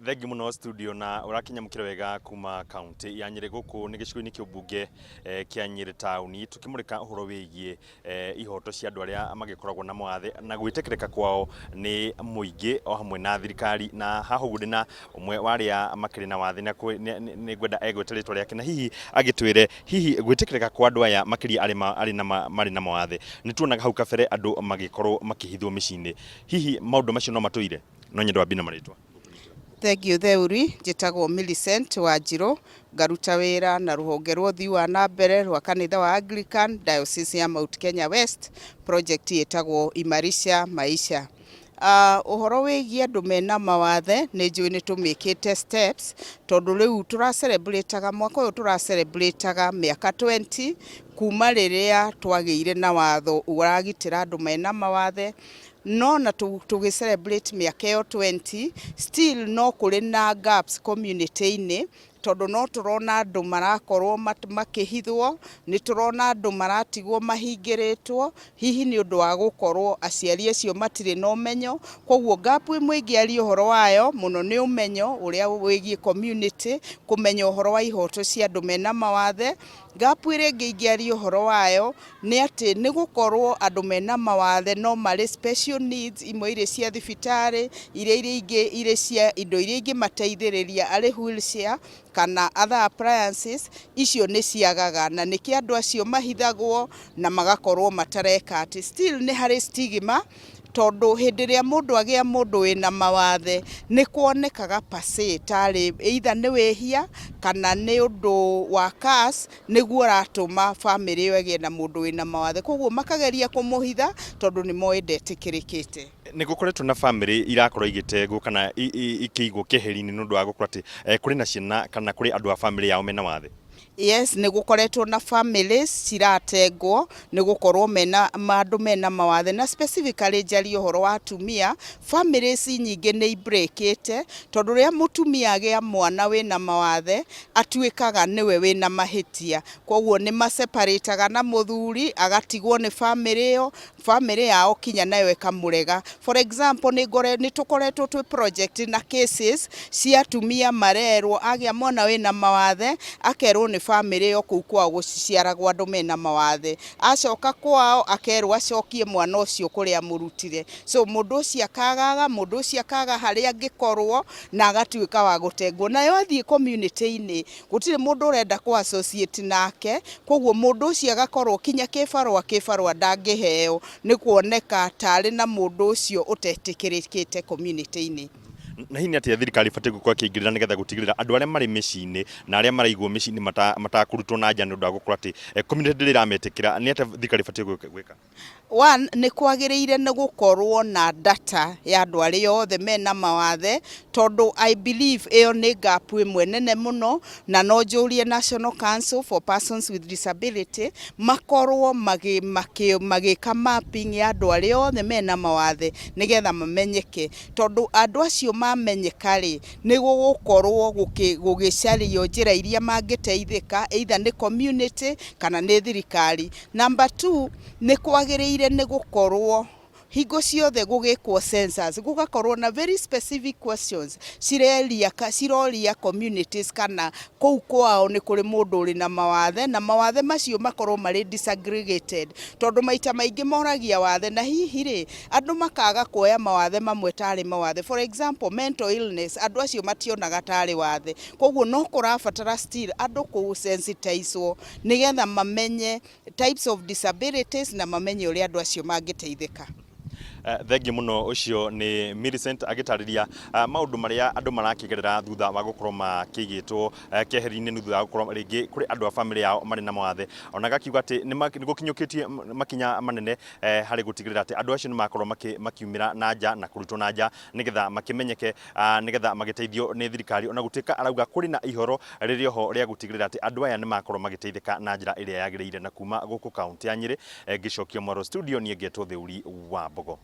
Thengi mũno studio na ũrakinyamũkĩra wega kuma kaunti ya Nyĩrĩ. Gũkũ nĩ gĩcigo-inĩ kĩa ũmbunge kĩa Nyĩrĩ taũni, tũkĩmũrĩka ũhoro wĩgiĩ ihoto cia andũ arĩa magĩkoragwo na mawathe na gwĩtĩkĩrĩka kwao nĩ mũingĩ o hamwe na thirikari. Na haha ũguo ndĩna ũmwe wa arĩa makĩrĩ na wathe na nĩ ngwenda egwete rĩtwa rĩake na hihi agĩtwĩre hihi gwĩtĩkĩrĩka kwa andũ aya makĩria arĩa marĩ na mawathe. Nĩ tuonaga hau kabere andũ magĩkorwo makĩhithwo mĩciĩ-inĩ, hihi maũndũ macio no matũire? No nyende wambie na marĩtwa. Thengiũ Theuri, njĩtagwo Millicent Wanjirũ, ngaruta wĩra na rũhonge rwa ũthii wa na mbere rwa kanitha wa Anglican, Diocese ya Mount Kenya West, project ĩtagwo Imarisha Maisha. Ũhoro wĩgiĩ andũ mena mawathe, nĩ njũĩ nĩ tũmĩkĩte steps, tondũ rĩu tũra celebrate mwaka ũyũ tũra celebrate mĩaka 20 kuma rĩrĩa twagĩire na watho ũragitĩra andũ mena mawathe. No na tũgĩ celebrate mĩaka ĩyo 20, still no kũrĩ na gaps community-inĩ, tondũ no tũrona andũ marakorwo makĩhithwo, nĩ tũrona andũ maratigwo mahingĩrĩtwo, hihi nĩ ũndũ wa gũkorwo aciari acio matirĩ na ũmenyo. Koguo gap ĩmwe ingĩaria ũhoro wayo mũno nĩ ũmenyo ũrĩa wĩgiĩ community, kũmenya ũhoro wa ihoto cia andũ mena mawathe. Gap ĩrĩa ĩngĩ ingĩaria ũhoro wayo nĩ atĩ nĩ gũkorwo andũ mena mawathe no marĩ special needs, imwe irĩ cia thibitarĩ, iria irĩ ingĩ irĩ cia indo iria ingĩmateithĩrĩria arĩ wheelchair kana other appliances, icio nĩ ciagaga, na nĩkĩo andũ acio mahithagwo na magakorwo matareka atĩ. Still nĩ harĩ stigma, tondũ hĩndĩ ĩrĩa mũndũ agĩa mũndũ wĩna mawathe, nĩ kuonekaga per se tarĩ either nĩ wĩhia kana nĩ ũndũ wa curse nĩguo ũratũma bamĩrĩ ĩyo ĩgĩe na mũndũ wĩna mawathe. Koguo makageria kũmũhitha tondũ nĩ moĩ ndetĩkĩrĩkĩte. Nĩ gũkoretwo na bamĩrĩ irakorwo igĩtengwo kana ikĩigwo keheri-inĩ nĩ ũndũ wa gũkorwo atĩ kũrĩ na ciana kana kũrĩ andũ a bamĩrĩ yao mena wathe? Yes, nĩ gũkoretwo na families ciratengwo nĩ gũkorwo mena andũ mena mawathe, na specifically njarie ũhoro wa atumia. Families nyingĩ nĩ ibreakĩte, tondũ rĩrĩa mũtumia agĩa mwana wĩna mawathe, atuĩkaga nĩwe wĩna mahĩtia. Koguo nĩ maseparataga na mũthuri, agatigwo nĩ famĩlĩ ĩyo, famĩlĩ yao kinya nayo ĩkamũrega. For example, nĩ tũkoretwo twĩ project na cases cia atumia marerwo agĩa mwana wĩna mawathe, akerwo nĩ famĩlĩ ĩyo kũu kwao gũciciaragwo andũ mena mawathe. Acoka kwao akerwo acokie mwana ũcio kũrĩa amũrutire. So mũndũ ũcio akagaga, mũndũ ũcio akaga harĩa angĩkorwo na agatuĩka wa gũtengwo. Nayo athiĩ community-inĩ, gũtirĩ mũndũ ũrenda kũ associate nake, koguo mũndũ ũcio agakorwo kinya kĩbarũa ndangĩheo, nĩ kuoneka tarĩ na mũndũ ũcio ũtetĩkĩrĩkĩte community-inĩ. Na hihi nĩ atĩa thirikari ĩbatiĩ gũkorwo ĩkĩingĩrĩra nĩgetha gũtigĩrĩra andũ arĩa marĩ mĩciĩ-inĩ na arĩa maraigwo mĩciĩ-inĩ matakũrutwo na nja nĩ ũndũ wa gũkorwo atĩ community ndĩrĩ ĩrametĩkĩra? Nĩ atĩa thirikari ĩbatiĩ gwĩka? One, nĩ kwagĩrĩire nĩ gũkorwo na data ya andũ arĩa othe mena mawathe, tondũ I believe ĩyo nĩ gap ĩmwe nene mũno, na no njũrie National Council for Persons with Disability makorwo magĩka mapping ya andũ arĩa othe mena mawathe nĩgetha mamenyeke, tondũ andũ acio mamenyeka rĩ, nĩ gũgũkorwo gũgĩcario njĩra iria mangĩteithĩka, either nĩ community kana nĩ thirikari. Number two, nĩ kwagĩrĩire nĩ gũkorwo hingo ciothe gũgĩkwo census, gũgakorwo na very specific questions cireria ciroria communities kana kũu kwao nĩ kũrĩ mũndũ ũrĩ na mawathe, na mawathe macio makorwo marĩ disaggregated, tondũ maita maingĩ moragia wathe na hihi rĩ, andũ makaga kuoya mawathe mamwe tarĩ mawathe. For example, mental illness, andũ acio mationaga tarĩ wathe. Koguo no kũrabatara still andũ kũ sensitizwo nĩgetha mamenye types of disabilities na mamenye ũrĩa andũ acio mangĩteithĩka. Thengiũ mũno. Ũcio nĩ Millicent agĩtarĩria maũndũ marĩa andũ marakĩgerera thutha wa gũkorwo makĩigĩtwo keheri-inĩ nĩ thutha wa gũkorwo rĩngĩ kũrĩ andũ a bamĩrĩ yao marĩ na mawathe. Ona gakiuga atĩ nĩ gũkinyũkĩtie makinya manene harĩ gũtigĩrĩra atĩ andũ acio nĩ makorwo makiumĩra na nja na kũrutwo na nja nĩgetha makĩmenyeke, nĩgetha magĩteithio nĩ thirikari, ona gũtuĩka arauga kũrĩ na ihoro rĩrĩ oho rĩa gũtigĩrĩra atĩ andũ aya nĩ makorwo magĩteithĩka na njĩra ĩrĩa yagĩrĩire. Na kuma gũkũ kaunti ya Nyĩrĩ, ngĩcokia mwaro studio, niĩ ngetwo Theuri wa Mbogo.